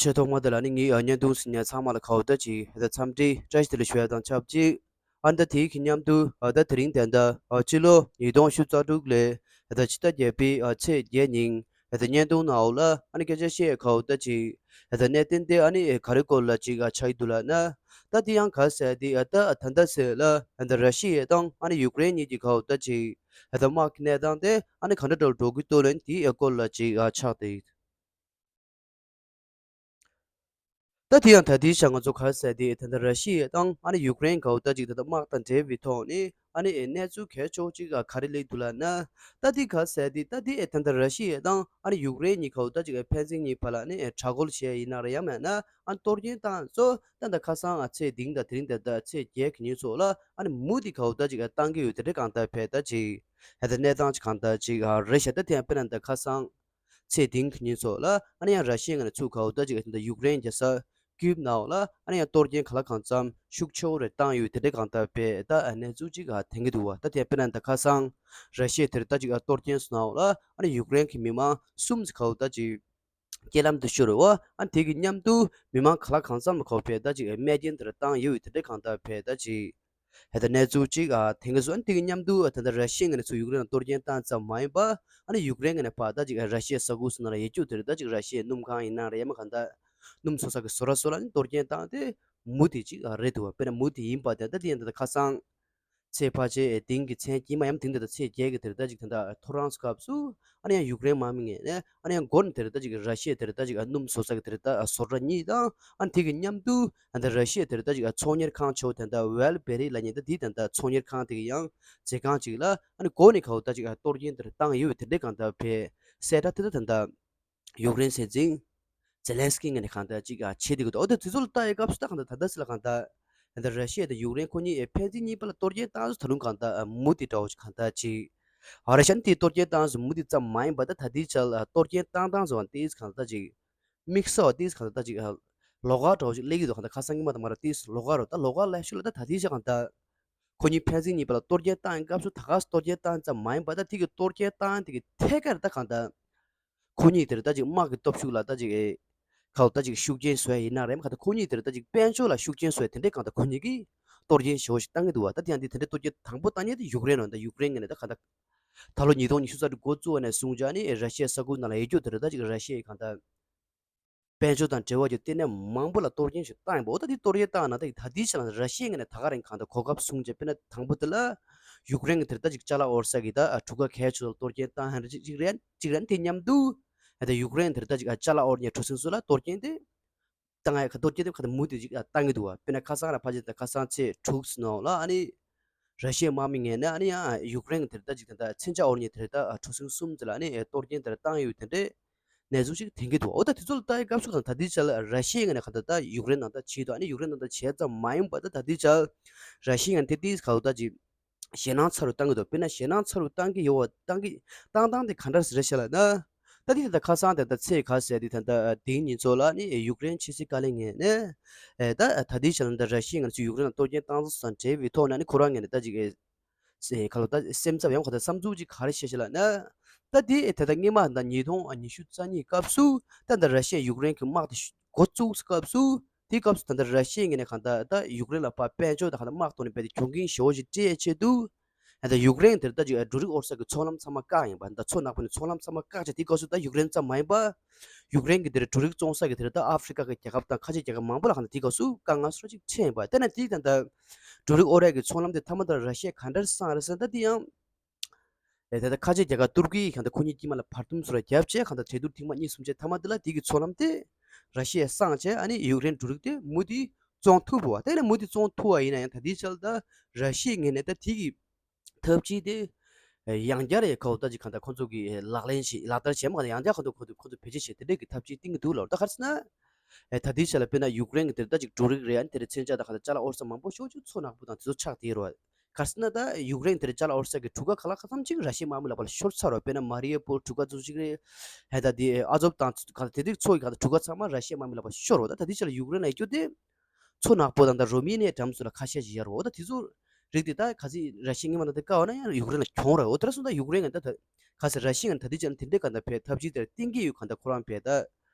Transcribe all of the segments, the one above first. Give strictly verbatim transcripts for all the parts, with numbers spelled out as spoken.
ཆེས་ཐོག་མ་དེ་ལ་ནི་ངའི་ཨ་བརྙན་ཐུང་གཟིགས་མཁན་ཚང་མ་ལ་ཁ་བ་ད་ཅིག་ཨ་ད་འཚམས་འདྲི་བཀྲ་ཤིས་བདེ་ལེགས་ཞུ་ཡ་དང་ཆབས་ཅིག་ཨ་ད་དེའི་གི་མཉམ་དུ་ཨ་ད་དེ་རིང་དེ་འདྲ་ཨ་ཕྱི་ལོ་ཉིས་སྟོང་ཉི་ཤུ་རྩ་དྲུག་ལོའི་ཨ་ད་ཕྱི་ཟླ་བརྒྱད་པའི་ཨ་ཚེས་བརྒྱད་ཉིན་ཨ་ད་བརྙན་ཐུང་ནང་ལ་ཨ་ནི་སྐད་ཆ་བཤད་ཁ་བ་ད་ཅིག་ཨ་ད་གནད་དོན་དེ་ཨ་ནི་ག་རེ་སྐོར་ལ་ཅིག་ཨ་ཆགས་ཀྱི་འདུག་ལབ་ན། ད་དེ་ཡང་ག་ཟེར་དེ་ཨ་ད་ཨ་ད་ད་ཟེར་ལ་ཨ་ད་ར་ཤི་ཡ་དང་ཨ་ནི་ཡུཀ་རེན་གཉིས་ཀྱི་ཁ་བ་ད་ཅིག་ཨ་ད་དམག་གི་གནས་སྟངས་དེ་ཨ་ནི་ག་འདྲ་འདྲ་འགྲོ་གི་འདུག་ལབ་ན་དེའི་སྐོར་ལ་ཅིག་ཨ་ཆགས་ཏེ། ད་དེ་ཡང་ད་ལྟའི་ཆར་ང་ཚོ་ག་རེ་ཟེར་དེ་ད་ལྟ་ར་ཤི་ཡ་དང་ཨ་ནི་ཡུཀ་རེན་ག་བ་ད་ཅིག་ད་ལྟ་དམག་དང་འབྲེལ་བའི་ཐོག་ནས་ཨ་ནི་གནས་ཚུལ་གལ་ཆེ་བོ་ཅིག་ག་རེ་སླེབས་འདུག་ལབ་ན། ད་དེ་ག་རེ་ཟེར་དེ་ད་དེ་ད་ལྟ་ར་ཤི་ཡ་དང་ཨ་ནི་ཡུཀ་རེན་གཉིས་ག་བ་ད་ཅིག་ཕན་ཚུན་གཉིས་བར་ལ་ཨ་ནི་དྲག་རྒོལ་བྱས་ཡིན་ན་རེད་ཡང་མིན་ན་ཨ་ནི་གཏོར་སྐྱོན་བཏང་ཚོ་ད་ད་ཁ་སང་ཨ་ཚེས་བདུན་དང་དེ་རིང་ད་ད་ཚེས་བརྒྱད་ཀྱི་ཉིན་ཚོ་ལ་ཨ་ནི་མུ་མཐུད་ག་བ་ད་ཅིག་བཏང་གི་ཡོད་དེ་འདྲ་གང་ལྟར་བས་ད་ཅིག་ད་ལྟ་གནས་སྟངས་ཅིག་གང་ལྟར་ཅིག་རེད་ཤག་ད་དེ་ཡང་དཔེར་ན་ད་ཁ་སང་། ཚེས་བདུན་གྱི་ཉིན་ཚོ་ལ་ཨ་ནི་ཡང་ར་ཤི་ཡའི་ངོས་ནས་ཚུར་ག་བ་ད་ཅིག་ད་ཡུཀ་རེན་རྒྱལ་ས་ཀིབ་ནང་ལ་ཨ་ནི་ཡང་གཏོར་སྐྱོན་གང་ལ་གང་འཚམ་ཤུགས་ཆེ་བོ་རེ་བཏང་ཡོད་དེ་འདྲ་གང་ལྟར་བས་ད་གནས་ཚུལ་ཅིག་ཨ་ཐོན་གྱི་འདུག་བ། ད་དེ་དཔེར་ན་ད་ཁ་སང་ར་ཤི་ཡས་དེར་ད་ཅིག་ཨ་གཏོར་སྐྱོན་སོང་ནང་ལ་ཨ་ནི་ཡུཀ་རེན་གྱི་མི་མང་གསུམ་ཅིག་ག་བ་ད་ཅིག་རྐྱེན་ལམ་དུ་ཤོར་བ་ཨ་ནི་དེ་གི་མཉམ་དུ་མི་མང་གང་ལ་གང་འཚམ་ལ་ག་བ་བས་ད་ཅིག་རྨས་སྐྱོན་དེ་རེ་བཏང་ཡོད་དེ་འདྲ་གང་ལྟར་བས་ད་ཅིག་ཧེ་ད་གནས་ཚུལ་གཅིག་ཨ་ཐེངས་སུ་ཨ་ནི་དེ་གི་མཉམ་དུ་ཨ་ད་ལྟ་ར་ཤི་ཡའི་ངོས་ནས་ཚུར་ཡུཀ་རེན་ལ་གཏོར་སྐྱོན་བཏང་ཙམ་མ་ཡིན་པ་ཨ་ནི་ཡུཀ་རེན་ངོས་ནས་ཕར་ད་ཅིག་ཨ་ར་ཤི་ཡའི་ས་ཁུལ་སུ་ནང་ལ་ཡོད་རྒྱུ་དེ་རེད། ད་ཅིག་ར་ཤི་ཡའི་སྣུམ་ཁང་ཡིན་ན་རེད་ཡ་མ་གང་ད་སྣུམ་བཟོ་ས་གི་བཟོ་གྲྭ་སོགས་ལ་ཨ་ནི་གཏོར་སྐྱོན་བཏང་སྟེ་མུ་མཐུད་ཅིག་ཨ་རེད་འདུག་བ། དཔེར་ན་མུ་མཐུད་ཡིན་པ་དེ་ད་དེ་ཡིན་ད་ད་ཁ་སང་ཚེས་ཕལ་ཆེར་དེང་གི་མཚན་དཀྱིལ་མ་ཡ་མ་དེང་དེ་ད་ཚེས་བརྒྱད་ཀྱི་དེ་རེད། ད་ཅིག་ད་ད་ཐོ་རངས་སྐབས་སུ། ཨ་ནི་ཡང་ཡུཀ་རེན་དམག་མི་ངོས་ནས་ཨ་ནི་ཡང་འགོ་ནས་དེར་ད་ཅིག་ར་ཤི་ཡ་དེར་ད་ཅིག་ཨ་སྣུམ་བཟོ་ས་གི་དེར་ད་ཨ་བཟོ་གྲྭ་གཉིས་དང་ཨ་ནི་དེ་གི་མཉམ་དུ་ཨ་ད་ར་ཤི་ཡ་དེར་ད་ཅིག་ཨ་ཚོང་གཉེར་ཁང་ཆེ་བོ་དེ་ད་ཝེལ་བེ་རི་ལབ་མཁན་ད་དེ་ད་ད་ཚོང་གཉེར་ཁང་དེ་གི་ཡང་མཛོད་ཁང་ཅིག་ལ་ཨ་ནི་འགོ་ནས་ག་བ་ད་ཅིག་ཨ་གཏོར་སྐྱོན་དེར་བཏང་ཡོད་པའི་དེ་འདྲའི་གང་ལྟར་བས་གསལ་བསྒྲགས་དེ་ད་ད་ད་ཡུཀ་རེན་སྲིད་འཛིན་ཛེ་ལན་སི་ཀི་ངོས་ནས་གང་ལྟར་ཅིག་ཨ་བྱེད་དེ་གི་འདུག་འོ་ད་དེ་ཚོ་ལ་ལྟ་ཡི་སྐབས་སུ་ད་གང་ལྟར་ད་ལྟ་སི་ལ་གང་ལྟར་ད་ད་ར་ཤི་ཡ་དང་ཡུཀ་རེན་ཁོ་གཉིས་ཨེ་ཕན་ཚུན་གཉིས་བར་ལ་གཏོར་སྐྱོན་བཏང་ཟེར་ད་རུང་གང་ལྟར་ཨ་མུ་མཐུད་འདྲ་བོ་ཅིག་གང་ལྟར་ཅིག་ཨ་རེ་ཤ་ནི་དེ་གཏོར་སྐྱོན་བཏང་ཟེར་མུ་མཐུད་ཙམ་མ་ཡིན་པ་ད་ད་ལྟའི་ཆར་ལ་གཏོར་སྐྱོན་བཏང་བཏང་ཟེར་བ་དེ་གང་ལྟར་ཅིག་དམིགས་བསལ་བ་དེ་གང་ལྟར་ཅིག་ཨ་ལོགས་ཀ་འདྲ་བོ་ཅིག་སླེབས་ཀྱི་འདུག་གང་ལྟར་ཁ་སང་ཉི་མ་དང་མ་ར་དེ་ལོགས་ཀ་རོ་ད་ལོགས་ཀ་སླེབས་ཤུལ་ལ་ད་ད་ལྟའི་ཆར་གང་ལྟར། ཁོ་གཉིས་ཕན་ཚུན་གཉིས་བར་ལ་གཏོར་སྐྱོན་བཏང་ཡིན་སྐབས་སུ་ད་ག་སེ་གཏོར་སྐྱོན་བཏང་ཙམ་མ་ཡིན་པ་ད་དེ་གི་གཏོར་སྐྱོན་བཏང་དེ་གི་ཐད་ཀར་ད་གང་ལྟར་ཁོ་གཉིས་དེར་ད་ཅིག་དམག་གི་སྟོབས་ཤུགས་ལ་ད་ཅིག་ཨེ་ག་ལ་ད་ཅིག་ཤུགས་རྐྱེན་བཟོ་ཡ་ཡིན་ན་རེད་མ་གང་ལྟར་ཁོ་གཉིས་དེར་ད་ཅིག་དཔལ་འབྱོར་ལ་ཤུགས་རྐྱེན་བཟོ་ཡ་དེ་འདྲའི་གང་ལྟར་ཁོ་གཉིས་ཀྱིས་གཏོར་སྐྱོན་ཞེ་པོ་ཞིག་བཏང་གི་འདུག་བ། ད་དེ་ཡང་དེ་དེ་འདྲའི་གཏོར་སྐྱོན་དང་པོ་བཏང་མཁན་དེ་ཡུཀ་རེན་རེད། ད་ཡུཀ་རེན་ངོས་ནས་ད་གང་ལྟར་ད་ལོ་ཉིས་སྟོང་ཉི་ཤུ་རྩ་དྲུག་འགོ་བཙུགས་པ་ནས་བཟུང་བྱས་ནི་ཨེ་ར་ཤི་ཡའི་ས་ཁུལ་ནང་ལ་ཡོད་རྒྱུ་དེར་ད་ཅིག་ར་ཤི་ཡའི་གང་ལྟར། དཔལ་འབྱོར་དང་འབྲེལ་བ་ཡོད་ལྟེ་གནས་མང་པོ་ལ་གཏོར་སྐྱོན་ཞིག་བཏང་ཡིན་པ། འོ་ད་དེ་གཏོར་སྐྱོན་བཏང་ན་ད་ད་ལྟའི་ཆ་ལ་ར་ཤི་ཡའི་ངོས་ནས་ད་ག་རང་གང་ལྟར་གོ་སྐབས་བཟུང་བྱས་དཔེར་ན་དང་པོ་དེ་ལ་ཡུཀ་རེན་གྱི་དེར་ད་ཅིག་ཅ་ལག་དབོར་ས་གི་ད་གྲུ་ཁ་གལ་ཆེ་ལ་གཏོར་སྐྱོན་བཏང་ཡིན་རེད་ཅིག་རེད་ཅིག་རེད། དེ་མཉམ་དུ་ད་ཡུཀ་རེན་དེར་ད་ཅིག་ཅ་ལག་དབོར་མཁན་གྲུ་གཟིངས་སོགས་ལ་གཏོར་སྐྱོན་དེ་བཏང་ཡ་ག་གཏོར་སྐྱོན་དེ་ག་ད་མུ་མཐུད་ཅིག་བཏང་གི་འདུག་བ། དཔེར་ན་ཁ་སང་ར་ཕལ་ཆེར་ད་ཁ་སང་ཚེས་དྲུག་ནང་ལ་ཨ་ནི། ར་ཤི་ཡའི་དམག་མི་ངོས་ནས་ཨ་ནི་ཡང་ཡུཀ་རེན་གྱི་དེར་ད་ཅིག་ད་ད་མཚོན་ཆ་དབོར་མཁན་དེར་ད་གྲུ་གཟིངས་གསུམ་ཙམ་ལ་ཨ་ནི་གཏོར་སྐྱོན་དེར་བཏང་ཡོད་དེ་འདྲའི་གནས་ཚུལ་ཞིག་ཐོན་གྱི་འདུག་འོ་ད་དེ་ཚོ་ལ་ལྟ་ཡི་སྐབས་སུ་ད་ད་ལྟའི་ཆ་ལ་ར་ཤི་ཡའི་ངོས་ནས་གང་ལྟར་ད་ཡུཀ་རེན་ནང་ད་བྱེད་དོ་ཨ་ནི་ཡུཀ་རེན་ནང་ད་བྱེད་ཙམ་མ་ཡིན་པ་ད་ད་ལྟའི་ཆ་ར་ཤི་ཡའི་ངོས་ནས་དེ་ཏིས་ག་ལ་ད་ཅིག་ཞེད་སྣང་ཚ་རུ་བཏང་གི་འདུག་དཔེར་ན་ཞེད་སྣང་ཚ་རུ་བཏང་གི་ཡོད་བ་བཏང་གི་བཏང་སྟངས་དེ་ག་འདྲ་ཞིག་རེད་ཤག་ལབ་ན། ད་དེ་ད་ཁ་སང་དེ་ད་ཚེས་ག་ཟེར་དེ་ད་ད་དེའི་ཉིན་ཚོ་ལ་ནི་ཡུཀ་རེན་ཕྱི་སྲིད་བཀའ་བློན་ངོས་ནས་ཨེ་ད་ད་ལྟའི་ཆ་ལ་ད་ར་ཤི་ཡའི་ངོས་ནས་ཚུར་ཡུཀ་རེན་ལ་གཏོར་སྐྱོན་བཏང་ས་དང་འབྲེལ་བའི་ཐོག་ནས་ནི་ཁོ་རང་ངོས་ནས་ད་ཅིག་ཨེ་ཨེ་ག་ལ་ད་སེམས་འཚབ་ཡང་ག་ད་བསམ་ཚུལ་ཅིག་ག་རེ་བཤད་ཤག་ལབ་ན། ད་དེ་ཨེ་ད་ད་སྔོན་མ་ད་ཉིས་སྟོང་ཉི་ཤུ་རྩ་གཉིས་སྐབས་སུ་ད་ད་ར་ཤི་ཡ་ཡུཀ་རེན་གྱི་དམག་དེ་འགོ་བཙུགས་སྐབས་སུ། དེའི་སྐབས་སུ་ད་ལྟ་ར་ཤི་ཡའི་ངོས་ནས་གང་ལྟར་ད་ཡུཀ་རེན་ལ་ཕར་དཔལ་འབྱོར་དང་གང་ལྟར་དམག་ཐོག་ནས་རྦད་དེ་གྱོང་གུན་ཞེ་པོ་ཞིག་སྤྲད་ཆེད་དུ། ད་ལྟ་ཡུཀ་རེན་དེར་ད་ཅིག་འབྲུ་རིགས་དབོར་ས་གི་ཚོང་ལམ་ཚང་མ་བཀག་ཡིན་པ། ད་མཚོ་ནག་པོ་ནས་ཚོང་ལམ་ཚང་མ་བཀག་བྱས་དེའི་སྐབས་སུ་ད་ཡུཀ་རེན་ཙམ་མ་ཡིན་པ། ཡུཀ་རེན་གྱི་དེར་འབྲུ་རིགས་བཙོང་ས་གི་དེར་ད་ཨ་ཧྥེ་རི་ཀ་གི་རྒྱལ་ཁབ་དང་ཁ་ཆེ་རྒྱལ་ཁབ་མང་པོ་ལ་གང་ལྟར་དེའི་སྐབས་སུ་དཀའ་ངལ་སོགས་ཅིག་འཕྲད་ཡིན་པ། དེ་ན་དེའི་ད་ལྟ་འབྲུ་རིགས་དབོར་ཡས་ཀྱི་ཚོང་ལམ་དེ་མཐའ་མ་ད་ར་ཤི་ཡས་ག་འདྲར་བསྲང་རེད་ཟེར་ན་ད་དེ་ཡང་། ཨེ་ད་ལྟ་ཁ་ཆེ་རྒྱལ་ཁབ་ཏུར་ཀི་ཡིས་གང་ལྟར་ཁོ་གཉིས་དཀྱིལ་མ་ལ་བར་འདུམ་བཟོ་ར་བརྒྱབ་བྱས་གང་ལྟར་གྲོས་བསྡུར་ཐེངས་མ་གཉིས་གསུམ་བྱས་མཐའ་མ་དེ་ལ་དེ་གི་ཚོང་ལམ་དེ་ར་ཤི་ཡས་བསྲང་བྱས་ཨ་ནི་ཡུཀ་རེན་འབྲུ་རིགས་དེ་མུ་མཐུད་བཙོང་ཐུབ་པ། དེ་ལ་མུ་མཐུད་བཙོང་ཐུབ་པ་ཡིན་ན་ཡང་ད་ལྟའི་ཆར་ད་ར་ཤི་ཡའི་ངོས་ནས་ད་དེ་གི་ཐབས་ཇུས་དེ་ཡང་བསྐྱར་ཡ་ཁ་བ་ད་ཅིག་གང་ལྟར་ཁོ་ཚོ་གི་ལག་ལེན་བྱེད་ལག་བསྟར་བྱས་མ་གང་ལྟར་ཡང་བསྐྱར་ཁོ་ཚོ་ཁོ་ཚོ་ཁོ་ཚོ་བེད་སྤྱོད་བྱེད་དེ་འདྲས་ཀྱི་ཐབས་ཇུས་བཏིང་གི་འདུག་ལབ། ད་ག་རེ་ཟེར་ན། ཨེ་ད་ལྟའི་ཆ་ལ་དཔེར་ན་ཡུཀ་རེན་གྱི་དེར་ད་ཅིག་འབྲུ་རིགས་རེད་ཨ་ནི་དེར་མཚོན་ཆ་དང་གང་ལྟར་ཅ་ལག་དབོར་ས་མང་པོ་ཤོག་ཅིག་མཚོ་ནག་པོ་དང་དེ་ཚོ་ཆགས་བསྡད་ཡོད་རེད་བ། ག་རེ་ཟེར་ན་ད་ཡུཀ་རེན་དེར་ཅ་ལག་དབོར་ས་གི་གྲུ་ཁ་གང་ལ་གང་འཚམ་ཅིག་ར་ཤི་ཡའི་དམག་མི་ལག་པ་ལ་ཤོར་ཚར་བ། དཔེར་ན་མ་རི་ཡུ་པོལ་གྲུ་ཁ་ཚོ་ཅིག་རེད། ཧེ་ད་དེ་ཨ་ཛོབ་དང་གང་དེ་དུས་ཚོ་ཡི་གང་ལྟར་གྲུ་ཁ་ཚང་མ་ར་ཤི་ཡའི་དམག་མི་ལག་པ་ཤོར་བ། ད་ད་ལྟའི་ཆ་ལ་ཡུཀ་རེན་ལ་ཡོད་རྒྱུ་དེ་མཚོ་ནག་པོ་དང་ད་རོ་མེ་ནི་ཡའི་འགྲམ་ཚོ་ལ་ཁ་ཤས་ཅིག་ཡོད་རེད་བ། ད་དེ་ཚོ་རིགས་དེ་ད་ག་ཚོད་ར་ཤི་ཡའི་ངོས་ནས་ད་བཀག་པ་ན་ཡང་ཡུཀ་རེན་ལ་གྱོང་རེད། འོ་དེ་འདྲ་སོང་ད་ཡུཀ་རེན་ངོས་ད་ད་ག་ཚོད་ར་ཤི་ཡའི་ངོས་ད་ད་ལྟའི་ཆ་ལ་དེ་འདྲའི་གང་ལྟར་བས་ཐབས་ཇུས་དེར་བཏིང་གི་ཡོད་གང་ལྟར་ཁོ་རང་བས་ད།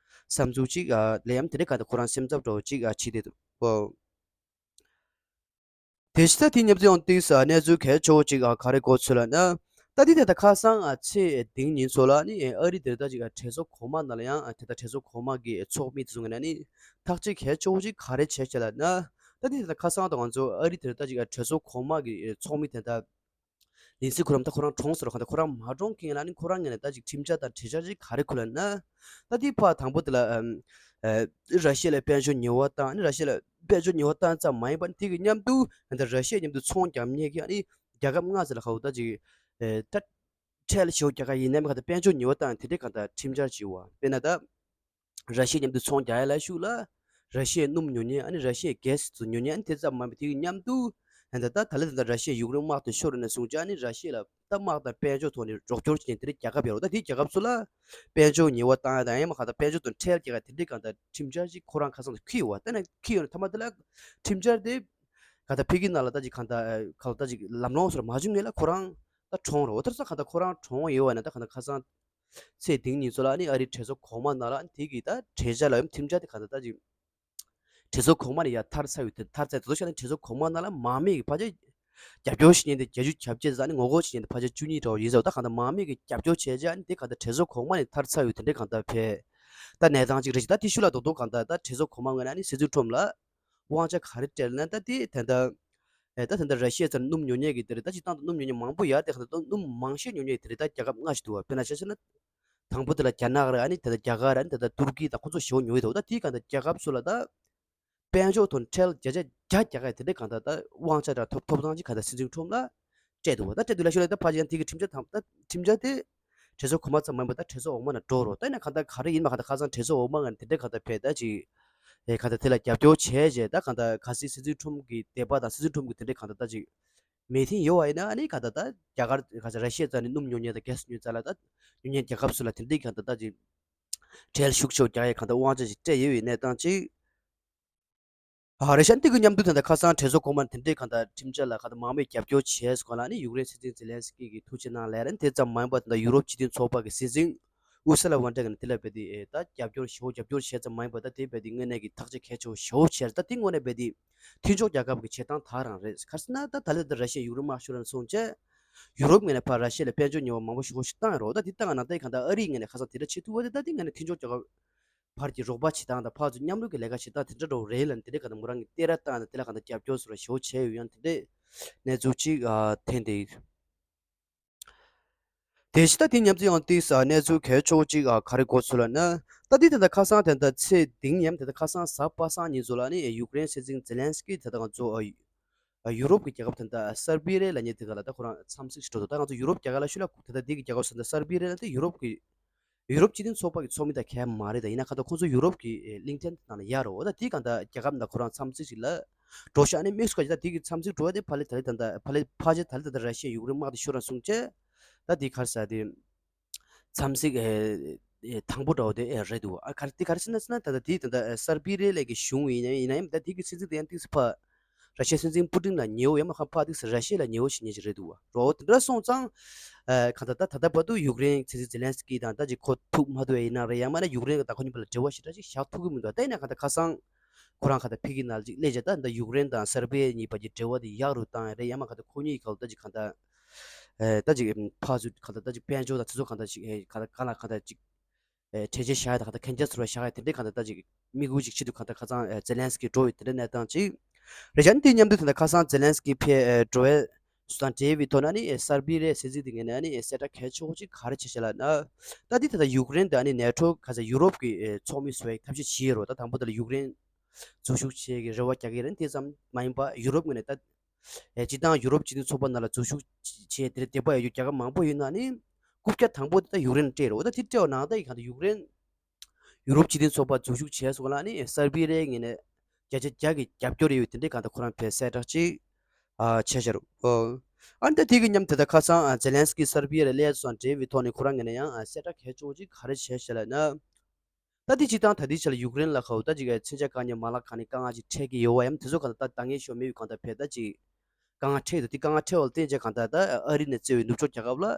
བསམ་ཚུལ་ཅིག་ཨ་ལས་ཡམ་དེ་འདྲའི་ག་ད་ཁོ་རང་སེམས་འཚབ་འདྲ་བོ་ཅིག་ཨ་བྱེད་དེ་འདུག་ཨོ། དེ་བཞིན་ད་དེ་མཉམ་དུ་ཡང་ཏིག་ས་གནས་ཚུལ་གལ་ཆེ་བོ་ཅིག་ཨ་ག་རེ་གོ་ཚུལ་ལ་ན། ད་དེ་དེ་ད་ཁ་སང་ཨ་ཚེ་དིང་ཉིན་ཚོ་ལ་ནི་ཨ་རི་དེ་ད་ཅིག་ཨ་གྲོས་ཚོགས་གོང་མ་ནང་ལ་ཡང་ཨ་དེ་ད་གྲོས་ཚོགས་གོང་མ་གི་ཚོགས་མི་དེ་ཚོ་ངོས་ནས་ནི་ཐག་གཅོད་གལ་ཆེ་བོ་ཅིག་ག་རེ་བྱས་བྱས་ལ་ན། ད་དེ་དེ་ད་ཁ་སང་ད་ང་ཚོ་ཨ་རི་དེ་ད་ཅིག་ཨ་གྲོས་ཚོགས་གོང་མ་གི་ཚོགས་མི་དེ་ད། ལིན་སི་ཁོ་རང་ད་ཁོ་རང་གྲོངས་སོང་ར། གང་ལྟར་ཁོ་རང་མ་གྲོངས་མཁན་ལ་ནི་ཁོ་རང་ངོས་ནས་ད་ཅིག་ཁྲིམས་འཆར་དང་གྲོས་འཆར་ཅིག་ག་རེ་ཁུར་ལ་ན། ད་དེ་ཕར་དང་པོ་དེ་ལ་ཨམ་ཨ་ར་ཤི་ཡ་ལ་དཔལ་འབྱོར་ཉེས་པ་བཏང་ནི་ར་ཤི་ཡ་ལ་དཔལ་འབྱོར་ཉེས་པ་བཏང་ཙམ་མ་ཡིན་པར་དེ་གི་མཉམ་དུ་ད་ར་ཤི་ཡ་མཉམ་དུ་ཚོང་རྒྱག་མཁན་གྱི་ཨ་ནི་རྒྱལ་ཁབ་ལྔ་ཙམ་ལ་ཁ་འུ་ད་ཅིག་ཨེ་ད་ཁྲལ་ཞེ་པོ་རྒྱག་ག་ཡིན་ནའི་གང་ལྟར་དཔལ་འབྱོར་ཉེས་པ་བཏང་དེ་འདྲའི་གང་ལྟར་ཁྲིམས་འཆར་ཅིག་ཡོད་པ་དཔེར་ན་ད། ར་ཤི་ཡ་མཉམ་དུ་ཚོང་རྒྱག་ཡ་ལ་ཤུགས་ལ། ར་ཤི་ཡའི་སྣུམ་ཉོ་མཁན་ཨ་ནི་ར་ཤི་ཡའི་གྷེ་སི་ཚོ་ཉོ་མཁན་ཨ་ནི་དེ་ཙམ་མ་ཡིན་པ་དེ་གི་མཉམ་དུ། ད་ད་ད་ལྟ་ད་ལྟ་ར་ཤི་ཡ་ཡུཀ་རེན་དམག་དེ་ཤོར་ནས་བཟུང་ཅིག་ཨ་ནི་ར་ཤི་ཡ་ལ་ད་དམག་དང་དཔལ་འབྱོར་ཐོག་ནས་རོགས་སྐྱོར་བྱེད་མཁན་དེ་འདྲའི་རྒྱལ་ཁབ་ཡོད་རེད། ད་དེའི་རྒྱལ་ཁབ་ཚོ་ལ་དཔལ་འབྱོར་ཉེས་པ་བཏང་ཡ་དང་ཡང་མ་གང་ལྟར་དཔལ་འབྱོར་དང་ཁྲལ་རྒྱག་ཡ་དེ་འདྲའི་གང་ལྟར་ཁྲིམས་འཆར་ཅིག་ཁོ་རང་ཁ་སང་དུ་འཁྱེར་ཡོད་པ། ད་ནས་འཁྱེར་ཡོད་ན་མཐའ་མ་དེ་ལ་ཁྲིམས་འཆར་དེ་གང་ལྟར་ཕ་གིའི་ནང་ལ་ད་ཅིག་གང་ལྟར་གང་ལྟར་ཅིག་ལམ་ལྷོང་སོགས་མ་བྱུང་ནས་ལ་ཁོ་རང་ད་གྲོངས་རེད། འོ་ད་ས་གང་ལྟར་ཁོ་རང་གྲོངས་ཡོད་པ་ན་ད་གང་ལྟར་ཁ་སང་ཚེ་དིང་ཉིན་ཚོ་ལ་ནི་ཨ་རིའི་གྲོས་ཚོགས་གོང་མ་ནང་ལ་དེ་གི་ད་གྲོས་འཆར་ལ་ཡང་ཁྲིམས་འཆར་དེ་ག་ད་ད་ཅིག་གྲོས་ཚོགས་གོང་མ་ནས་ཡར་ཐར་ཚར་ཡོད་དེ། ཐར་ཚར་དེ་ཚོ་ཤ་ནི་གྲོས་ཚོགས་གོང་མ་ནང་ལ་མང་མོས་ཀྱི་ཕལ་ཆེར་རྒྱབ་སྐྱོར་བྱེད་མཁན་དེ་བརྒྱད་ཅུ་གྱ་བརྒྱད་ཙམ་ནི་ངོ་རྒོལ་བྱེད་མཁན་དེ་ཕལ་ཆེར་བཅུ་གཉིས་འདྲ་བོ་ཡིན་ཟེར་བ། ད་གང་ལྟར་མང་མོས་ཀྱི་རྒྱབ་སྐྱོར་བྱས་རྗེས་ནི་དེ་གང་ལྟར་གྲོས་ཚོགས་གོང་མ་ནས་ཐར་ཚར་ཡོད་དེ་འདྲའི་གང་ལྟར་ཕེ། ད་གནས་སྟངས་གཅིག་རེད་ཅིག་ད་དེ་ཤུལ་ལ་རྡོག་རྡོག་གང་ལྟར་ད་གྲོས་ཚོགས་གོང་མ་ངོས་ནས་ནི་སྲིད་འཛིན་ཁྲོམ་ལ་དབང་ཆ་ག་རེ་སྤྲད་ན་ད་དེ་དེ་འདྲ། ཨེ་ད་དེ་འདྲ་ར་ཤི་ཡ་ཚོར་སྣུམ་ཉོ་མཁན་གྱི་དེ་རེད། ད་ཅིག་ཏང་དུ་སྣུམ་ཉོ་མཁན་མང་པོ་ཡོད་དེ་གང་ལྟར་སྣུམ་མང་ཤོས་ཉོ་མཁན་གྱི་དེ་རེད། ད་རྒྱལ་ཁབ་ལྔ་ཞིག་འདུག་བ། དཔེར་ན་ཆ་བཞག་ན། དང་པོ་དེ་ལ་རྒྱ་ནག་རེད། ཨ་ནི་དེ་ལ་རྒྱ་གར་རེད། ཨ་ནི་དེ་ལ་ཏུར་ཀི་དང་ཁོ་ཚོ་ཞེ་པོ་ཉོ་ཡི་འདུག་ད་དེའི་གང་ལྟར་རྒྱལ་ཁབ་ཚོ་ལ་ད་དཔལ་འབྱོར་ཐོག་ཁྲལ་བརྒྱ་ཆ་བརྒྱ་རྒྱག་ཡ་དེ་འདྲའི་གང་ལྟར་ད་དབང་ཆ་དང་ཐོབ་ཐོབ་ཐང་ཅིག་གང་ལྟར་སྲིད་འཛིན་ཁྲོམ་ལ་སྤྲད་འདུག་བ། ད་སྤྲད་འདུག་ལ་ཤོད་ལ་ད་ཕ་ཅིག་ཡང་དེ་གི་ཁྲིམས་འཆར་དང་ད་ཁྲིམས་འཆར་དེ་གྲོས་ཚོགས་གོང་མ་ཙམ་མ་ཡིན་པ་ད་གྲོས་ཚོགས་འོག་མ་ནང་འགྲོ་རོགས། ད་ཡིན་ན་གང་ལྟར་ག་རེ་ཡིན་མ་གང་ལྟར་ཁ་སང་གྲོས་ཚོགས་འོག་མ་ངང་དེ་འདྲའི་གང་ལྟར་ཕེ་ད་ཅིག་ཨེ་གང་ལྟར་དེ་ལ་རྒྱབ་སྐྱོར་བྱས་རྗེས་ད་གང་ལྟར་གལ་སྲིད་སྲིད་འཛིན་ཁྲོམ་གྱི་དད་པ་དང་སྲིད་འཛིན་ཁྲོམ་གྱི་དེ་འདྲའི་གང་ལྟར་ད་ཅིག་མེད་མཁན་ཡོད་པ་ཡིན་ན་ཨ་ནི་ག་ད་ད་རྒྱ་གར་ག་ས་ར་ཤི་ཡ་རྩ་ནས་སྣུམ་ཉོ་མཁན་དང་གྷེ་སི་ཉོ་རྩ་ལ་ད་ཉོ་མཁན་རྒྱལ་ཁབ་སུ་ལ་དེ་འདྲའི་ག་ད་ད་ཅིག་ཁྲལ་ཤུགས་ཆེ་བོ་རྒྱག་ཡས་ག་ད་དབང་ཆ་ཞིག་སྤྲད་ཡོད་པའི་གནས་སྟངས་ཅིག་ཨ་རེ་ཤ་འདི་གི་མཉམ་དུ་ད་ད་ཁ་སང་གྲོས་ཚོགས་གོང་མ་དེ་འདྲའི་ག་ད་ཁྲིམས་འཆར་ལ་ག་ད་མང་མོས་རྒྱབ་སྐྱོར་བྱས་སོང་ལ་ནི་ཡུཀ་རེན་སྲིད་འཛིན་ཛེ་ལན་སི་ཀི་གི་ཐུགས་རྗེ་གནང་ལས་རན་དེ་ཙམ་མ་ཡིན་པ་ད་ད་ཡུ་རོབ་སྤྱི་མཐུན་ཚོགས་པ་གི་སྲིད་འཛིན་ཨུ་སུ་ལ་ཝན་ཏྲ་གི་ནི་དེ་ལ་བས་དེ་ད་རྒྱབ་སྐྱོར་ཞེ་པོ་རྒྱབ་སྐྱོར་བྱས་ཙམ་མ་ཡིན་པ་ད་དེ་བས་དེ་དངོས་གནས་ཀྱི་ཐག་གཅོད་གལ་ཆེ་བོ་ཞེ་པོ་བྱས་རེད། ད་དེ་དངོས་གནས་བས་དེ། མཐུན་ཕྱོགས་རྒྱལ་ཁབ་ཀྱི་བྱེད་སྟངས་དག་རང་རེད། ག་རེ་ཟེར་ན་ད་ད་ལྟ་ད་ར་ཤི་ཡ་ཡུཀ་རེན་དམག་ཤོར་ནས་བཟུང་བྱས། ཡུ་རོབ་ངོས་ནས་ཕར་ར་ཤི་ཡ་ལ་དཔལ་འབྱོར་ཉོ་བ་མང་པོ་ཞེ་པོ་ཞིག་བཏང་ཡོད་རེད། ད་དེ་བཏང་ཡ་ནང་ད་གང་ལྟར་ཨ་རིའི་ངོས་ནས་ཁ་སང་དེ་འདྲ་བྱེད་ཐུབ་པ་དེ་ད་དེ་ངོས་ནས་མཐུན་ཕྱོགས་རྒྱལ་ཁབ་བར་གྱི་རོགས་པ་བྱེད་སྟངས་དང་ཕར་ཚུར་མཉམ་རུབ་ཀྱི་ལས་ཀ་བྱེད་སྟངས་དེ་འདྲ་འདྲ་བོ་རེད་ལ་དེ་འདྲ་གང་ལྟར་མོ་རང་གིས་སྟེར་ར་བཏང་ནས་དེ་ལ་གང་ལྟར་རྒྱབ་སྐྱོར་སོགས་ཞེ་པོ་བྱས་ཡོད། ཡང་དེ་འདྲའི་གནས་ཚུལ་ཅིག་ཨ་ཐོན་བསྡད་ཡོད། དེ་བཞིན་ད་དེ་མཉམ་དུ་ཡང་ཏིས་གནས་ཚུལ་གལ་ཆེ་བོ་གཅིག་ག་རེ་གོ་ཚུལ་ལ་ན། ད་དེ་ད་ལྟ་ཁ་སང་དེ་ད་ཚེ་དིང་ཡམ་དེ་ད་ཁ་སང་གཟའ་པ་སངས་ཉིན་ཚོ་ལ་ནི་ཡུཀ་རེན་སྲིད་འཛིན་ཛེ་ལན་སི་ཀི་དེ་ད་ང་ཚོ་ཡུ་རོབ་ཀྱི་རྒྱལ་ཁབ་དེ་ད་སར་བི་རེ་ལ་ཉེ་དེ་ག་ལ་ད་ཁོ་རང་འཚམས་གཟིགས་ཞིག་འགྲོ་འདུག་ད་ང་ཚོ་ཡུ་རོབ་རྒྱལ་ཁབ་ལ་ཤུལ་ལ་དེ་ད་དེ་གི་རྒྱལ་ཁབ་ས་ད་སར་བི་རེ་ལ་དེ་ཡུ་རོབ་ཀྱི་ཡུ་རོབ་སྤྱི་མཐུན་ཚོགས་པ་གི་ཚོགས་མི་དང་གལ་མ་རེད། ད་ཡིན་ན་ཁ་ད་ཁོ་ཚོ་ཡུ་རོབ་ཀྱི་གླིང་ཕྲན་དེ་ནང་ལ་ཡར་རོ་ད་དེ་ག་ད་རྒྱལ་ཁབ་ད་ཁོ་རང་འཚམས་གཟིགས་ཞིག་ལ་འགྲོ་ཤག་ནི་དམིགས་སུ་བཀར་ད་དེ་གི་འཚམས་གཟིགས་འགྲོ་བ་དེ་ཕ་ལེ་ད་ལེ་ད་ད་ཕ་ལེ་ཕ་ཆེ་ད་ལེ་ད་ད་ར་ཤི་ཡ་ཡུཀ་རེན་དམག་དེ་ཤོར་ར་སོང་བྱས། ད་དེ་ག་རེ་ཟེར་དེ། འཚམས་གཟིགས་ཨེ་ཨེ་དང་པོ་འདྲ་བོ་དེ་ཨེ་རེད་འདུག་ཨ་ག་རེ་དེ་ག་རེ་ཟེར་ན་ཟེར་ན་ད་ལྟ་དེ་ད་ལྟ་ཨེ་སར་བི་རེ་ལ་གི་གཞུང་ཡིན་ན་ཡིན་ན་ཡང་ད་དེ་གི་སྲིད་འཛིན་དེ་ཡང་ཏིག་ཙམ་ཕ་ར་ཤི་ཡའི་སྲིད་འཛིན་པུ་ཏིན་ལ་ཉེ་བོ་ཡང་མ་ཁ་ཕ་ཏིག་ཙམ་ར་ཤི་ཡ་ལ་ཉེ་བོ་ཞིག་ཉེ་ཞིག་རེད་འདུག་བ། རོ་དེ་འདྲ་སོང་ཙང་ཨེ་ག་ད་ད་ད་ལྟ་བར་དུ་ཡུཀ་རེན་སྲིད་འཛིན་ཛེ་ལན་སི་ཀི་དང་ད་ཅིག་ཁོ་ཐུག་མ་ཐུག་ཡིན་ན་རེད། ཡང་མ་ན་ཡུཀ་རེན་དང་ཁོ་གཉིས་བར་ལ་འབྲེལ་བ་ཞེ་དྲག་ཅིག་བཞག་ཐུབ་ཀྱི་མི་འདུག་ད་ཡིན་ན་ག་ད་ཁ་སང་ཁོ་རང་ག་ད་ཕ་གི་ནང་ཅིག་སླེབས་བྱས་ད་ད་ཡུཀ་རེན་དང་སར་བི་ཡ་གཉིས་བར་གྱི་འབྲེལ་བ་དེ་ཡག་རུ་བཏང་ཡ་རེད། ཡང་མ་ག་ད་ཁོ་གཉིས་ག་ད་ཅིག་ག་ད། ཨེ་ད་ཅིག་ཕར་ཚུར་གང་ལྟར་ད་ཅིག་དཔལ་འབྱོར་དང་དེ་ཚོ་གང་ལྟར་ཅིག་ཨེ་གང་ལྟར་གང་ལ་གང་ལྟར་ཅིག་ཨེ་གྲོས་ཆོད་བཞག་ཡ་དང་གང་ལྟར་གན་རྒྱ་ཚོར་བ་བཞག་ཡ་དེ་འདྲའི་གང་ལྟར་ད་ཅིག་དམིགས་ཡུལ་ཅིག་ཆེད་དུ་གང་ལྟར་ཁ་སང་ཨེ་ཛེ་ལན་སི་ཀི་འགྲོ་བའི་དེ་འདྲའི་གནས་སྟངས་ཅིག་རེད་ཤག་ནི་དེ་མཉམ་དུ་ད་ལྟ་ཁ་སང་ཛེ་ལན་སི་ཀི་ཕེ་ཨེ་འགྲོ་བའི་སུ་དང་འབྲེལ་བའི་ཐོག་ན་ནི་ཨེ་སར་བི་རའི་སྲིད་འཛིན་དེ་ངས་ནས་ནི་ཨེ་གསལ་བསྒྲགས་གལ་ཆེ་བོ་ཅིག་ག་རེ་བྱས་ཤག་ལབ་ན། ད་འདི་ད་ལྟ་ཡུཀ་རེན་དང་ནི་ནེ་ཊོ་ག་ས་ཡུ་རོབ་ཀྱི་ཨེ་ཚོགས་མི་བཟོ་བའི་ཐབས་ཤེས་བྱེད་ཡོད་རེད། ད་དང་པོ་ད་ལ་ཡུཀ་རེན་འཛུལ་ཞུགས་བྱེད་ཀྱི་རེ་བ་རྒྱག་གི་རེད། དེ་ཙམ་མ་ཡིན་པ་ཡུ་རོབ་ངོས་ནས་ད། ཨེ་སྤྱིར་བཏང་ཡུ་རོབ་སྤྱི་མཐུན་ཚོགས་པ་ནང་ལ་འཛུལ་ཞུགས་བྱས་དེར་དད་པ་ཡོད་རྒྱུ་རྒྱལ་ཁབ་མང་པོ་ཡོད་ན་ནི། རྐུབ་བཀྱག་དང་པོ་དེ་ད་ཡུཀ་རེན་སྤྲད་རེད། འོ་ད་དེ་སྤྲད་པ་ནང་ད་ཡིག་གང་དུ་ཡུཀ་རེན། ཡུ་རོབ་སྤྱི་མཐུན་ཚོགས་པ་འཛུལ་ཞུགས་བྱས་སོང་ལ་ནི་སར་བི་རའི་ངོས་ནས་བརྒྱ་ཆ་བརྒྱ་གི་རྒྱབ་སྐྱོར་ཡོད་དེ་འདྲའི་གང་ལྟར་ཁོ་རང་ཕེ་གསལ་བསྒྲགས་ཅིག་ཨ་བྱས་ཤག་རོ། ཨ་ནི་ད་དེ་གི་མཉམ་དེ་ད་ཁ་སང་ཨ་ཛེ་ལན་སི་ཀི་སར་བི་ཡ་ལ་སླེབས་སོང་འབྲེལ་བའི་ཐོག་ནས་ཁོ་རང་ངོས་ནས་ཡང་ཨ་གསལ་བསྒྲགས་གལ་ཆེ་བོ་ཅིག་ག་རེ་བྱས་ཤག་ལབ་ན། ད་དེ་སྤྱིར་བཏང་ད་ལྟའི་ཆ་ལ་ཡུཀ་རེན་ལ་ཁ་འུ་ད་ཅིག་མཚོན་ཆ་བཀག་ཉར་མ་ལག་གང་ནས་དཀའ་ངལ་ཅིག་འཕྲད་ཀྱི་ཡོད་པ་ཡང་དེ་ཚོ་གང་ལྟར་ད་འདང་ངེས་ཤོར་མེད་པའི་གང་ལྟར་ཕེ་ད་ཅིག་དཀའ་ངལ་འཕྲད་འདུག་དེ་དཀའ་ངལ་འཕྲད་པ་ལ་བརྟེན་བྱས་གང་ལྟར་ད་ཨ་རི་ནས་གཙོས་པའི་ནུབ་ཕྱོགས་རྒྱལ་ཁབ་ལ་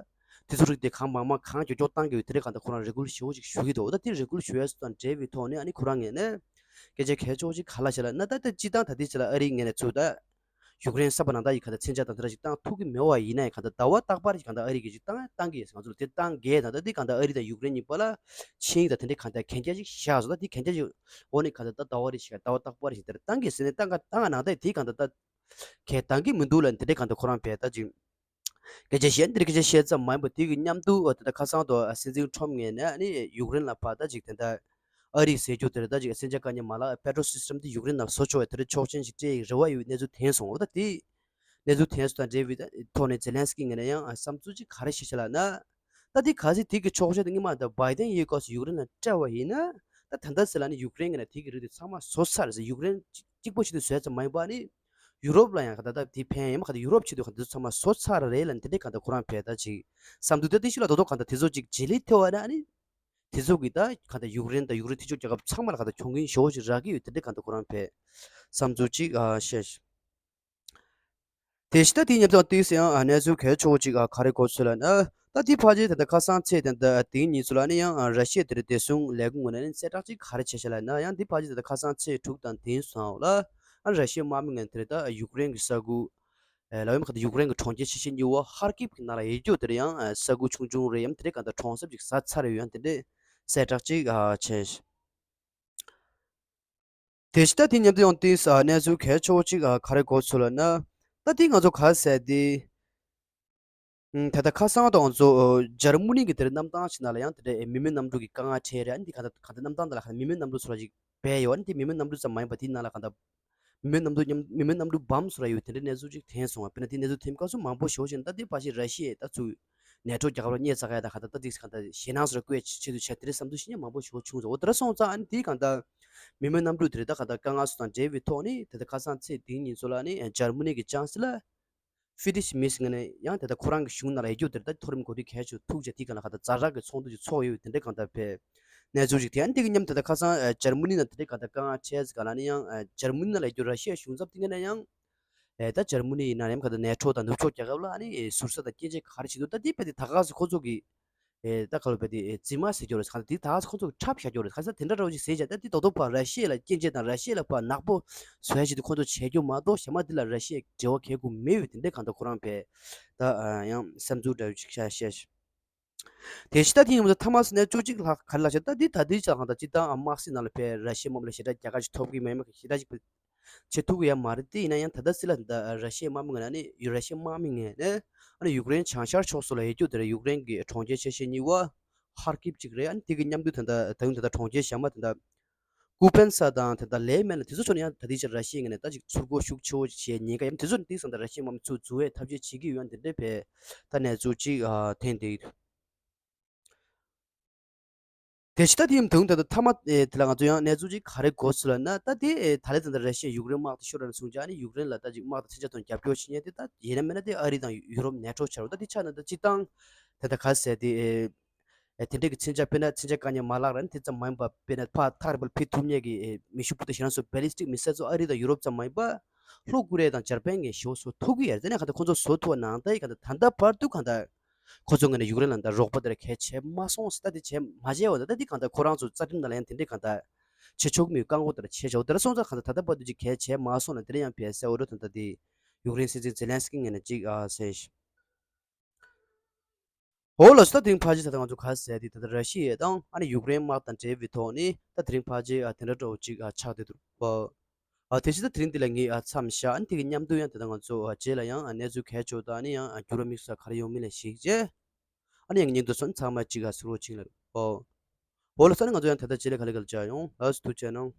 དེ་ཚོ་རིགས་དེ་གང་མང་མང་གང་མགྱོགས་མགྱོགས་བཏང་གི་ཡོད་དེ་རིགས་གང་ལྟར་ཁོ་རང་རེ་སྐུལ་ཞེ་པོ་ཅིག་ཞུ་གི་འདུག་ད་དེ་རེ་སྐུལ་ཞུ་ཡས་སུ་དང་འབྲེལ་བའི་ཐོག་ནས་ཨ་ནི་ཁོ་རང་ངོས་ནས་སྐད་ཆ་གལ་ཆེ་བོ་ཅིག་ག་ལ་བྱས་ལ་ན། ད་ལྟ་སྤྱི་བཏང་ད་ལྟའི་ཆ་ལ་ཨ་རིའི་ངོས་ནས་ཚུར་ད་ཡུཀ་རེན་གསར་པ་ནང་ད་ཡི་གང་ལྟར་མཚོན་ཆ་དང་དེ་འདྲ་ཞིག་བཏང་ཐུབ་ཀྱི་མེད་པ་ཡིན་ན་ཡང་གང་ལྟར་ཟླ་བ་རྟག་པར་གྱི་གང་ལྟར་ཨ་རི་གིས་ཅིག་བཏང་བཏང་གི་ཡོད། ང་ཚོ་ལ་དེ་བཏང་གི་ཡོད། ད་ལྟ་དེ་གང་ལྟར་ཨ་རི་དང་ཡུཀ་རེན་གཉིས་བར་ལ་ཆིངས་ཡིག་དང་དེ་འདྲའི་གང་ལྟར་གན་རྒྱ་ཞིག་བཞག་སོང་། ད་དེ་གན་རྒྱ་ཞིག་འོག་ནས་གང་ལྟར་ད་ཟླ་བ་རེ་ཞིག་ཟླ་བ་རྟག་པར་ཞིག་དེར་བཏང་གི་ཟེར་ནས་བཏང་ག་བཏང་ག་ནང་ད་དེ་གང་ལྟར་ད་གལ་བཏང་གི་མི་འདུག་ལ། དེ་འདྲའི་གང་ལྟར་ཁོ་རང་བས་ད་ཅིག་སྐད་ཆ་བཤད་འདིར་སྐད་ཆ་བཤད་ཙམ་མ་ཡིན་པ་དེ་གི་མཉམ་དུ་དེ་ལྟར་ཁ་སང་དུ་སྲིད་འཛིན་ཁྲོམ་ངོས་ནས་ཨ་ནི་ཡུཀ་རེན་ལ་ཕར་ད་ཅིག་དེ་འདྲ་ཨ་རིས་ཟེར་རྒྱུ་དེར་ད་ཅིག་མཚོན་ཆ་བཀག་ཉར་མ་ལག་པེ་ཊྲོལ་སི་སི་ཊམ་དེ་ཡུཀ་རེན་ལ་བཟོ་ཆོག་པའི་དེ་འདྲ་ཆོག་མཆན་ཞིག་སྤྲད་ཡི་རེ་བ་ཡོད་གནས་ཚུལ་ཐོན་སོང་། འོ་ད་དེ་གནས་ཚུལ་ཐོན་སོང་དང་འབྲེལ་བའི་ཐོག་ནས་ཛེ་ལན་སི་ཀི་ངོས་ནས་ཡང་བསམ་ཚུལ་ཅིག་ག་རེ་བཤད་ཤག་ལབ་ན། ད་དེ་གལ་སྲིད་དེ་གི་ཆོག་མཆན་དེ་སྔོན་མ་ད་བྷའི་ཌེན་ཡོད་སྐབས་སུ་ཡུཀ་རེན་ལ་སྤྲད་པ་ཡིན་ན། ད་ད་ལྟ་ཟེར་ལ་ནི་ཡུཀ་རེན་གྱི་ནས་དེ་གི་རིགས་དེ་ཚང་མ་བཟོ་ཚར་ཟེར། ཡུཀ་རེན་གཅིག་གཅིག་པོ་ཆེད་དུ་བཟོས་ཙམ་མ་ཡིན་པ་ནི་ཡུ་རོབ་ལ་ཡང་ག་ད་ད་དེ་ཕན་ཡང་མ་ག་ད་ཡུ་རོབ་ཆེད་དུ་ག་དེ་ཚོ་ཚང་མ་བཟོ་ཚར་རེད་ལ་ནི། དེ་འདྲའི་ག་ད་ཁོ་རང་བས་ད་ཅིག་བསམ་ཚུལ་དེ་དེ་ཤི་ལ་དོ་དོ་ག་ད་དེ་ཚོ་ཅིག་བརྗེ་ལེན་ཐེབས་པ་ན་ནི་དེ་ཚོ་གི་ད་ག་ད་ཡུཀ་རེན་དང་ཡུཀ་རེན་མཐུན་ཕྱོགས་རྒྱལ་ཁབ་ཚང་མ་ལ་ག་ད་གྱོང་གུན་ཞེ་པོ་ཅིག་རག་གི་ཡོད། དེ་འདྲའི་ག་ད་ཁོ་རང་བས་བསམ་ཚུལ་ཅིག་ཨ་བཤད། དེ་ཕྱི་ད་དེའི་མཉམ་དུ་ཏོག་ཙམ་ཡང་གནས་ཚུལ་གལ་ཆེ་བོ་ཅིག་ག་རེ་གོ་ཚུལ་ལ་ན། ད་དེའི་ཕལ་ཆེར་ད་ལྟ་ཁ་སང་ཚེས་ད་ལྟ་དེའི་ཉིན་ཚོ་ལ་ནི་ཡང་ར་ཤི་ཡའི་དེ་རིང་བདེ་སྲུང་ལས་ཁུངས་ངོས་ནས་ནི་གསལ་བསྒྲགས་ཅིག་ག་རེ་བྱས་ཤག་ལབ་ན། ཡང་དེ་ཕལ་ཆེར་ད་ལྟ་ཁ་སང་ཚེས་དྲུག་དང་བདུན་སོང་ལ་ཨ་ར་ཤི་ཡའི་དམག་མི་ངོས་ནས་དེ་རིང་ད་ཡུཀ་རེན་གྱི་ས་ཁུལ་ལའོ་ཡིམ་ཁ་ད་ཡུཀ་རེན་གྱི་གྲོང་ཁྱེར་ཆེ་ཤོས་གཉིས་པ་ཧར་ཀིབ་ཀྱི་ནང་ལ་ཡོད་རྒྱུ་དེར་ཡང་ས་ཁུལ་ཆུང་ཆུང་རེད་ཡམ་དེ་རིང་ག་ད་གྲོང་གསེབ་ཅིག་ཟ་ཚར་ཡོད། ཡང་དེ་འདྲའི་གསལ་བསྒྲགས་ཅིག་བྱས། དེ་ཕྱི་ད་དེ་མཉམ་དུ་ཡང་ཏོག་ཙམ་གནས་ཚུལ་གལ་ཆེ་བོ་ཅིག་ག་རེ་གོ་ཚུལ་ལ་ན། ད་དེ་ང་ཚོ་ག་ཟེར་དེ། ད་ལྟ་ཁ་སང་དང་ང་ཚོ་འཇར་མུ་ནི་གི་དེར་གནམ་ཐང་ཕྱི་ནང་ལ་ཡང་དེ་འདྲའི་མི་མེད་གནམ་གྲུ་གི་དཀའ་ངལ་འཕྲད་རེད། ཨ་ནི་དེ་ག་ད་ག་ད་གནམ་ཐང་དེ་ལ་ག་མི་མེད་གནམ་གྲུ་ཚོ་ལ་ཅིག་སྦས་ཡོད། ཨ་ནི་དེ་མི་མེད་གནམ་གྲུ་ཙམ་མ་ཡིན་པ་དེའི་ནང་ལ་ག་ད་མི་མེད་གནམ་གྲུ་མཉམ་མི་མེད་གནམ་གྲུ་བམ་ཚོ་ལ་ཡོད། དེ་འདྲའི་གནས་ཚུལ་ཅིག་ཐོན་སོང་བ། དཔེར་ན་དེ་གནས་ཚུལ་ཐོན་སྐབས་སུ་མང་པོ་ཞེ་པོ་ཅིག་ད་དེ་ཕལ་ཆེར་ར་ཤི་ཡས་ད་ཚུར་ནེ་ཊོ་རྒྱལ་ཁབ་ལ་གནོད་འཚེ་ག་ཡ་ད་ག་ད་ད་དེ་ག་ད་ཞེད་སྣང་སོགས་བཀོད་ཆེད་དུ་བྱས་དེ་འདྲའི་བསམ་ཚུལ་ཞིག་ནི་མང་པོ་ཞེ་པོ་བྱུང་སོང་། འོ་དེ་འདྲ་སོང་ཙང་ཨ་ནི་དེའི་གང་ལྟར་མི་མེད་གནམ་གྲུ་དེ་རེད། ད་ག་ད་དཀའ་ངལ་སོགས་དང་འབྲེལ་བའི་ཐོག་ནས་ད་ལྟ་ཁ་སང་ཚེས་བདུན་ཉིན་ཚོ་ལ་ནི་འཇར་མུ་ནི་གི་ཅང་སི་ལར་ཧྥི་ཌི་རི་ཤི་མེར་ངོས་ནས་ཡང་དེ་ལྟར་ཁོ་རང་གི་གཞུང་ནང་ལ་ཡོད་རྒྱུ་དེར་ད་མཐོ་རིམ་འགོ་ཁྲིད་གལ་ཆེ་ཐུག་བྱས་དེའི་སྒང་ལ་ག་ད་ཛ་དྲག་གི་ཚོགས་འདུ་ཅིག་ཚོགས་ཡོད་པའི་དེ་འདྲའི་གང་ལྟར་བས་གནས་ཚུལ་ཅིག་དེ་ཡང་དེ་གི་མཉམ་དུ་ད་ལྟ་ཁ་སང་འཇར་མུ་ནི་ནང་དེ་འདྲའི་གང་ལྟར་དཀའ་ངལ་འཕྲད་ཟེར་ག་ལ་ནི་ཡང་འཇར་མུ་ནི་ནང་ལ་ཡོད་རྒྱུ་ར་ཤི་ཡའི་གཞུང་ཚབ་དེ་ངོས་ནས་ཡང་ད་འཇར་མུ་ནི་ཡིན་ན་ཡང་ག་ད་ནེ་ཊོ་དང་ནུབ་ཕྱོགས་རྒྱལ་ཁབ་ལ་ནི་ཟུར་ཟ་དང་སྐྱོན་བརྗོད་ག་རེ་བྱེད་འདུག་ད་དེ་དཔེ་དེ་ད་ག་སེ་ཁོ་ཚོ་གི་ཨེ་ད་ག་ལོ་པ་དེ་ཨེ་རྫུན་མ་ཟེར་རྒྱུ་རེད། ག་དེ་ད་ཁོ་ཚོ་འཁྲབ་བཞག་རྒྱུ་རེད། ག་ས་དེ་འདྲ་འདྲ་བོ་ཅིག་ཟེར་བྱས་ད་དེ་རྡོག་རྡོག་པ་ར་ཤི་ཡ་ལ་སྐྱོན་བརྗོད་དང་ར་ཤི་ཡ་ལ་པ་ནག་པོ་བཟོ་ཡ་ཅིག་དེ་ཁོ་ཚོ་བྱེད་རྒྱུ་མ་གཏོགས་གཞན་མ་དེ་ལ་ར་ཤི་ཡའི་འབྲེལ་བ་གལ་དགོས་མེད་པའི་དེ་འདྲའི་གང་ལྟར་ཁོ་རང་བས་ད་ཡང་བསམ་ཚུལ་འདྲ་བོ་ཅིག་བཤད་བཤད། དེ་ཕྱི་ད་དེ་ཡིན་མ་ཚད་ཐ་མ་སི་ནས་བཅུ་གཅིག་ལྷག་ག་རེ་ལ་བཤད་ད་དེ་ད་དེ་ཅག་གང་ལྟར་སྤྱི་བཏང་དམག་སྲིད་ནང་ལ་ཕེབས་ར་ཤི་ཡའི་དམག་མི་ལ་ཞེ་དྲག་རྒྱལ་ཁ་ཅིག་ཐོབ་ཀྱི་མེད་མ་ཞེ་དྲག་ཅིག་བྱེད་ཐུབ་ཀྱི་ཡོད་མ་རེད། དེ་ཡིན་ན་ཡང་ད་ལྟ་སྲིད་ལ་ད་ར་ཤི་ཡའི་དམག་མི་ངོས་ནས་ནི་ཡུ་ར་ཤི་ཡའི་དམག་མི་ངོས་ནས་ཨ་ནི་ཡུཀ་རེན་བྱང་ཤར་ཕྱོགས་སུ་ལ་ཡོད་རྒྱུ་དེར་ཡུཀ་རེན་གྱི་གྲོང་ཁྱེར་ཆེ་ཤོས་གཉིས་པ་ཧར་ཀིབ་ཅིག་རེད། ཨ་ནི་དེ་གི་མཉམ་དུ་ད་ལྟ་ད་ཡུང་ད་ལྟ་གྲོང་ཁྱེར་གཞན་པ་ད་ལྟ་ཀུ་པན་ས་དང་ད་ལྟ་ལེ་མན་ལ་དེ་ཚོ་ཕྱོགས་ནས་ཡང་ད་ལྟའི་ཆར་ར་ཤི་ཡའི་ངོས་ནས་ད་ཅིག་ཚུར་རྒོལ་ཤུགས་ཆེ་བོ་བྱེད་ཉེན་ཁ་ཡོད། ཨ་ནི་དེ་ཚོ་ནི་དེང་སང་ད་ར་ཤི་ཡའི་དམག་མི་ཚུར་འཛུལ་བའི་ཐབས་ཤེས་བྱེད་ཀྱི་ཡོད། ཨ་ནི་དེ་འདྲའི་བས་ད་གནས་ཚུལ་ཅིག་ཨ་ཐོན་བསྡད་ཡོད། དེ་ཕྱི་ད་དེ་ཡིན་དུང་ད་ལྟ་མཐའ་མ་ཨེ་དེ་ལ་ང་ཚོ་ཡང་གནས་ཚུལ་ཅིག་ག་རེ་གོ་སོང་ལབ་ན། ད་དེ་ཨེ་ད་ལན་ད་ལྟ་ར་ཤི་ཡ་ཡུཀ་རེན་དམག་དེ་ཤོར་ར་ནས་བཟུང་བྱས་ཨ་ནི་ཡུཀ་རེན་ལ་ད་ཅིག་དམག་དང་མཚོན་ཆ་དང་རྒྱབ་སྐྱོར་བྱེད་མཁན་དེ་ད་ཡིན་ན་མིན་ན་དེ་ཨ་རི་དང་ཡུ་རོབ་ནེ་ཊོ་ཆགས་རེད། ད་དེ་ཆ་ནས་ད་སྤྱི་བཏང་ད་ལྟ་ག་ཟེར་དེ་ཨེ་ཨེ་དེ་འདྲས་ཀྱི་མཚོན་ཆ་དཔེར་ན་མཚོན་ཆ་བཀག་ཉར་མ་ལག་ར་ནི་དེ་ཙམ་མ་ཡིན་པ་དཔེར་ན་ཕར་ཐག་རིང་པོ་ལ་ཕུད་ཐུབ་མཁན་གྱི་ཨེ་མེ་ཤུགས་འཕུར་མདའ་ཞེ་དྲག་སོགས་བེ་ལིས་ཊིག་མི་སལ་ཚོ་ཨ་རི་དང་ཡུ་རོབ་ཙམ་མ་ཡིན་པ་ལྷོ་ཀོ་རི་ཡ་དང་འཇར་པན་གྱིས་ཞེ་པོ་བཟོ་ཐུབ་ཀྱི་ཡོད་རེད། དེ་ནས་གང་ལྟར་ཁོ་ཚོ་བཟོ་ཐུབ་པ་ནང་ལྟར་གང་ལྟར་ད་ལྟ་བར་དུ་གང་ལྟར་ཁོ་ཚོ་ངོས་ནས་ཡུཀ་རེན་ལ་ད་རོགས་པ་དེ་འདྲ་གལ་བྱས་མ་སོང་ཟེར། ད་དེ་བྱས་མ་བྱས་པ་ད་ད་དེ་གང་ལྟར་ཁོ་རང་ཚོ་རྩ་ཁྲིམས་ནང་ལ་ཡང་དེ་འདྲའི་གང་ལྟར་བྱེད་ཆོག་མི་བཀག་འགོག་དེ་འདྲ་བྱས་བྱས། འོ་དེ་འདྲ་སོང་ཙང་གང་ལྟར་ད་ལྟ་བར་དུ་ཅིག་གལ་བྱས་མ་སོང་ལ། དེ་འདྲ་ཡང་བས་ཟེར། འོ་འདྲ་ད་ལྟ་དེ་ཡུཀ་རེན་སྲིད་འཛིན་ཛེ་ལན་སི་ཀི་ངོས་ནས་ཅིག་ཨ་ཟེར། འོ་ལགས་སོ། ད་དེ་རིང་ཕལ་ཆེར་ད་ལྟ་ང་ཚོ་ག་ཟེར་དེ་ད་ལྟ་ར་ཤི་ཡ་དང་ཨ་ནི་ཡུཀ་རེན་དམག་དང་འབྲེལ་བའི་ཐོག་ནས་ད་དེ་རིང་ཕལ་ཆེར་ཨ་དེ་འདྲ་འདྲ་བོ་ཅིག་ཨ་ཆགས་བསྡད་འདུག་པ། ཨ་དེ་ཕྱི་ད་དེ་རིང་འདི་ལ་ངས་ཨ་མཚམས་བཞག་ཨ་ནི་དེ་གི་མཉམ་དུ་ཡང་ད་ལྟ་ང་ཚོ་ཨ་རྗེས་ལ་ཡང་ཨ་གནས་ཚུལ་གལ་ཆེ་བ་དང་ཨ་ནི་ཡང་ཨ་འགྱུར་བ་དམིགས་བསལ་ག་རེ་ཡོང་མིན་ལ་གཞིགས་རྗེས་ཨ་ནི་ཡང་སྙིང་དུ་སོན་ཚང་མ་གཅིག་ཨ་ཟུར་བ་ཅིག་ལ། ཨོ། འོ་ལགས་སོ། ཨ་ནི་ང་ཚོ་ཡང་ད་ལྟ་རྗེས་ལ་ག་ལེ་ག་ལེ་མཇལ་ཡོང་། ལགས་སོ། ཐུགས་རྗེ་གནང་།